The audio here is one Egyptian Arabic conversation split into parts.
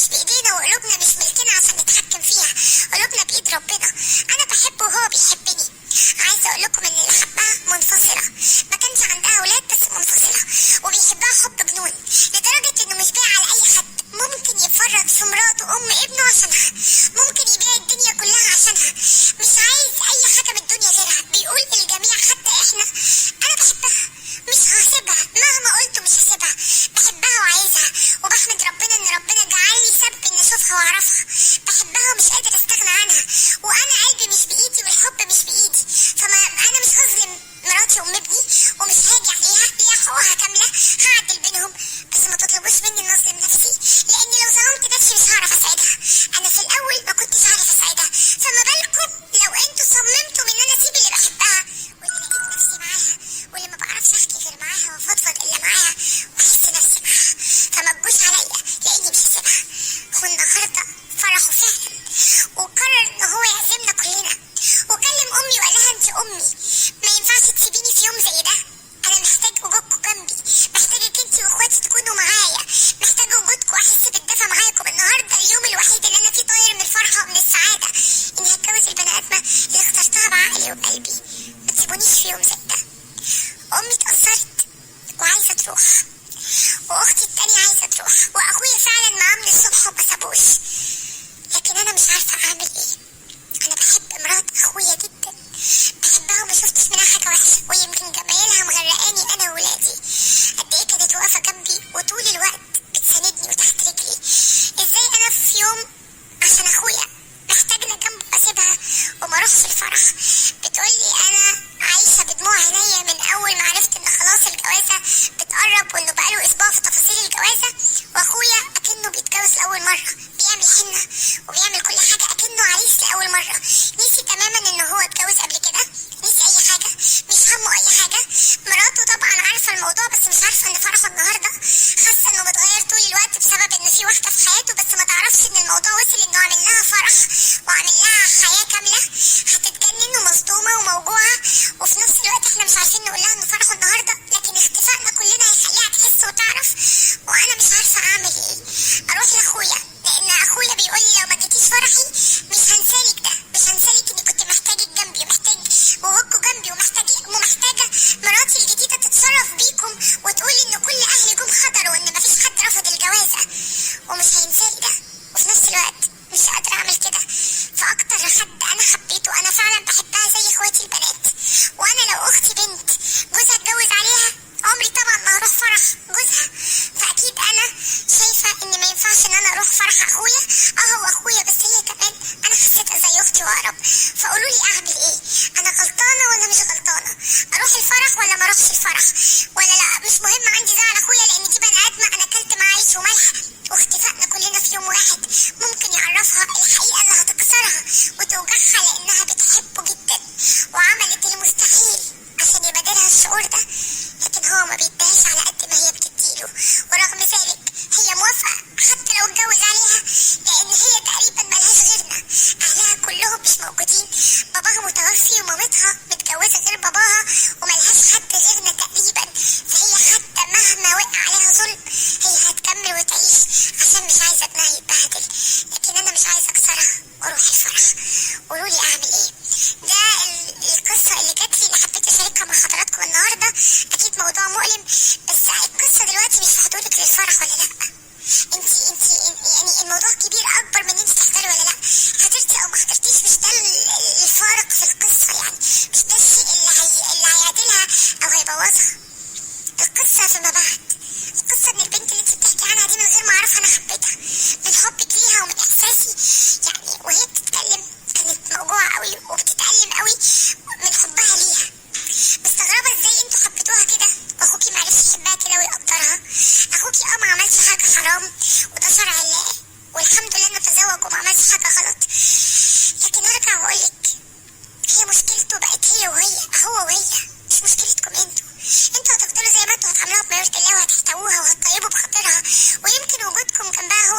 مش بايدينا، وقلوبنا مش ملكنا عشان نتحكم فيها، قلوبنا بايد ربنا. انا بحبه وهو بيحبني. عايزه اقول لكم ان اللي حبها منفصلة، ما كانش عندها اولاد بس منفصلة، وبيحبها حب جنون لدرجة انه مش بايع على اي حد. ممكن يفرط في مراته ام ابنه عشانها، ممكن يبيع الدنيا كلها عشانها، مش عايز اي حاجة من الدنيا غيرها. بيقول للجميع حتى احنا، انا بحبها مش هسيبها، مهما قلت مش هسيبها، بحبها وعايزها، وبحمد ربنا ان ربنا جعل لي سبب ان اشوفها واعرفها. بحبها ومش قادر استغنى عنها، وانا قلبي مش بايدي والحب مش بايدي، فما انا مش هظلم مراتي وام ابني ومش هاجي عليها، ليها حقوقها كاملة، هعدل بينهم، بس ما تطلبوش مني ان اظلم نفسي، لان لو ظلمت نفسي مش هعرف اساعدها. انا في الاول ما كنتش عارف اساعدها، فما بالكم لو انتوا صممتم ان انا اسيب اللي بحبها واللي لقيت نفسي معاها واللي ما بعرفش احكي غير معاها وافضفض الا معاها واحس نفسي معاها، فما تجوش عليا لاني مش هسيبها. والنهارده فرحوا فعلا، وقرر ان هو يعزمنا كلنا، وكلم امي وقال لها انت امي ما ينفعش تسيبيني في يوم زي ده، انا محتاج وجودكم جنبي، محتاجك انت واخواتي تكونوا معايا، محتاج وجودكم واحس بالدفى معاكم. النهارده اليوم الوحيد اللي انا فيه طاير من الفرحة ومن السعادة اني هتجوز البني ادمه اللي اخترتها بعقلي وبقلبي، ما تسيبونيش في يوم زي ده. امي اتأثرت وعايزه تروح، واختي التانية عايزه تروح، واخويا فعلا معاه من الصبح وما سابوش، لكن انا مش عارفه اعمل ايه. انا بحب مرات اخويا جدا، بحبها وما شفتش منها حاجة وحشة، ويمكن جمايلها مغرقاني انا وولادي. قد ايه كانت واقفة جنبي وطول الوقت بتساندني وتحت رجلي. ازاي انا في يوم عشان اخويا محتاجنا جنبه اسيبها وما اروحش الفرح؟ بتقولي انا عايشه بدموع عينيا من اول ما عرفت ان خلاص الجوازه بتقرب، وانه بقاله اسبوع في تفاصيل الجوازه، واخويا اكنه بيتجوز لاول مرة، بيعمل حنة وبيعمل كل حاجة اكنه عريس لاول مرة، نسي تماما ان هو اتجوز قبل كده، نسي اي حاجة، مش همه اي حاجة. مراته طبعا عارفه الموضوع بس مش عارفه ان فرحه النهارده، حاسه انه متغير طول الوقت بسبب ان في واحدة في حياته، بس ما تعرفش ان الموضوع وصل انه عامل لها فرح وعامل لها حياة كاملة. هتتجنن ومصدومه وموجوعه، وفي نفس الوقت احنا مش عارفين نقول لها ان فرحه النهارده، لكن اختفائنا كلنا هيخليها تحس وتعرف. وانا مش عارفه اعمل ايه. اروح لاخويا لان اخويا بيقول لي لو ما جيتيش فرحي مش هنسالك ده، مش هنسالك اني كنت محتاجك جنبي ومحتاج وجودكوا جنبي ومحتاجة مراتي الجديدة تتصرف بيكم وتقول ان كل اهلي جم حضروا وان مفيش حد رفض الجوازه، ومش هينسالي ده. وفي نفس الوقت مش قادرة اعمل كده. فاكتر حد انا حبيته، انا فعلا بحبها زي اخواتي البنات، وانا لو اختي بنت جوزها اتجوز عليها عمري طبعا ما هروح فرح جوزها، فاكيد انا شايفه ان ما ينفعش ان انا اروح فرح اخويا، هو اخويا بس هي كمان انا حسيتها زي اختي واقرب. فقولوا لي اعمل ايه؟ انا غلطانة ولا مش غلطانة؟ اروح الفرح ولا ما اروحش الفرح؟ ولا لا مش مهم عندي زعل اخويا لان دي بني ادمه انا اكلت معاه عيش وملح، واختفائنا كلنا في يوم واحد ممكن يعرفها الحقيقة اللي هتكسرها وتوجعها لانها بتحبه جدا وعملت المستحيل عشان يبادلها الشعور ده، لكن هو ما بيديهاش على قد ما هي بتديله، ورغم ذلك هي موافقة حتى لو اتجوز عليها لان هي تقريبا ملهاش غيرنا، اهلها كلهم مش موجودين، باباها متوفي ومامتها متجوزة غير باباها وملهاش حد غيرنا تقريبا، فهي حتى مهما وقع عليها ظلم هي هتكمل وتعيش عشان مش عايزه ابنها يتبهدل، لكن انا مش عايزه اكسرها واروح الفرح. قولوا لي اعمل ايه؟ ده القصة اللي جات لي اللي حبيت اشاركها مع حضراتكم النهارده. اكيد موضوع مؤلم، بس القصة دلوقتي مش في حضورك للفرح ولا لا، انت يعني الموضوع كبير اكبر من انت تحضري ولا لا، حضرتي او ما حضرتيش مش ده الفارق في القصة، يعني مش ده الشيء اللي هيعدلها او هيبوظها. القصة فيما بعد، القصة ان البنت اللي انت بتحكي عنها دي من غير ما اعرفها انا حبيتها من حبك ليها ومن احساسي، يعني وهي بتتكلم كانت موجوعه قوي وبتتألم قوي من حبها ليها. مستغربه ازاي انتوا حبيتوها كده واخوكي معرفش يحبها كده ويقدرها. اخوكي ما عملش حاجة حرام وده شرع الله والحمد لله انه تزوج وما عملش حاجة غلط، لكن ارجع واقولك هي مشكلته بقت هي وهي، هو وهي، مش مشكلتكم انتوا. انتوا هتفضلوا زي ما انتوا، هتعاملوها بما يرضي الله وهتحتووها وهتطيبوا بخاطرها، ويمكن وجودكم جنبها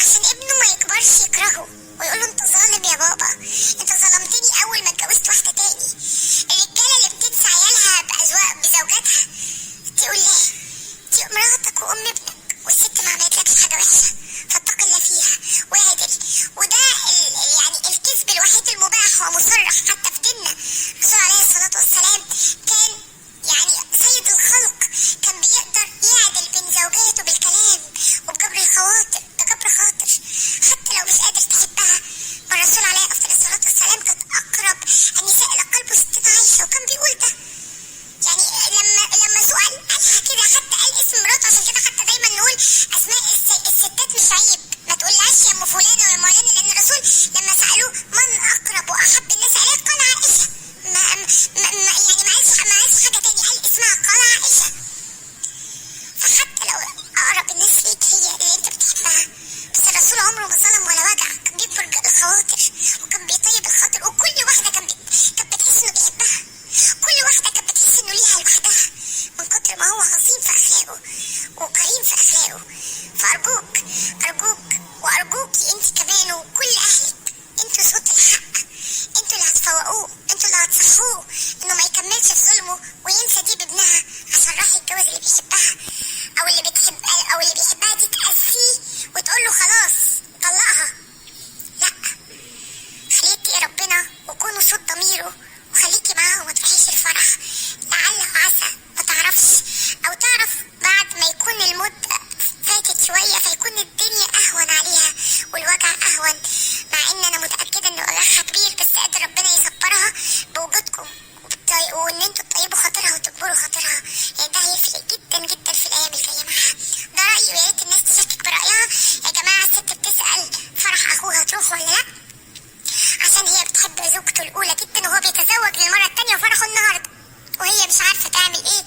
عشان ابنه ما يكبرش يكرهه ويقول له انت ظالم يا بابا، انت ظلمتني اول ما اتجوزت واحدة تاني. الرجالة اللي بتنسى عيالها بأزواج بزوجاتها، تقول ليه دي مراتك وام ابنك، والست ما عملتلكش حاجة وحشة، فاتق الله فيها واعدل. وده يعني الكذب الوحيد المباح ومصرح حتى في ديننا. الرسول عليه الصلاة والسلام كان يعني سيد الخلق، كان بيقدر يعدل بين زوجاته بالكلام وبجبر الخواطر، ده جبر خاطر حتى لو مش قادر تحبها. ما الرسول عليه افضل الصلاة والسلام كانت اقرب النساء الى قلبه ستنا عائشة، وكان بيقول ده يعني لما سئل قالها كده، حتى قال اسم مراته. عشان كده حتى دايما نقول اسماء الستات مش عيب، ما تقولهاش يا ام فلانه ويا ام علانه، لان الرسول لما سالوه من اقرب واحب الناس اليك قال عائشة. ما ما ما يعني ما قالش حاجة تاني، قال اسمها، قال عائشة. فحتى لو اقرب الناس ليك هي اللي انت بتحبها، بس الرسول عمره ما ظلم ولا وجع، كان بيكبر الخواطر وكان بيطيب الخاطر، وكل واحدة كانت بتحس انه بيحبها، كل واحدة كانت بتحس انه ليها لوحدها من كتر ما هو عظيم في اخلاقه وكريم في اخلاقه. فارجوك ارجوك وارجوكي انت كمان وكل اهلك، انتوا صوت الحق، انتوا اللي هتفوقوه، انتوا اللي هتصحوه انه ما يكملش في ظلمه وينسى دي بابنها عشان راح يتجوز اللي بيحبها او اللي بتحب او اللي بيحبها دي تأسيه وتقول له خلاص طلقها. لا، خليه يتقي ربنا وكونوا صوت ضميره، وخليكي معاه وما تروحيش الفرح، لعل وعسى ما تعرفش او تعرف بعد ما يكون المدة فاتت شوية، فيكون الدنيا اهون عليها والوجع اهون. مع ان انا متأكدة ان وجعها كبير، بس قادر ربنا يصبرها بوجودكم وان انتوا تطيبوا خاطرها وتكبروا خاطرها، يعني ده هيفرق جدا جدا في الايام الجاية معاها. ده رأيي، ويا ريت الناس تشاركك برأيها. يا جماعة الست بتسأل فرح اخوها تروح ولا لا، عشان هي بتحب زوجته الأولى جدا، وهو بيتزوج للمرة التانية وفرحه النهاردة، وهي مش عارفة تعمل ايه.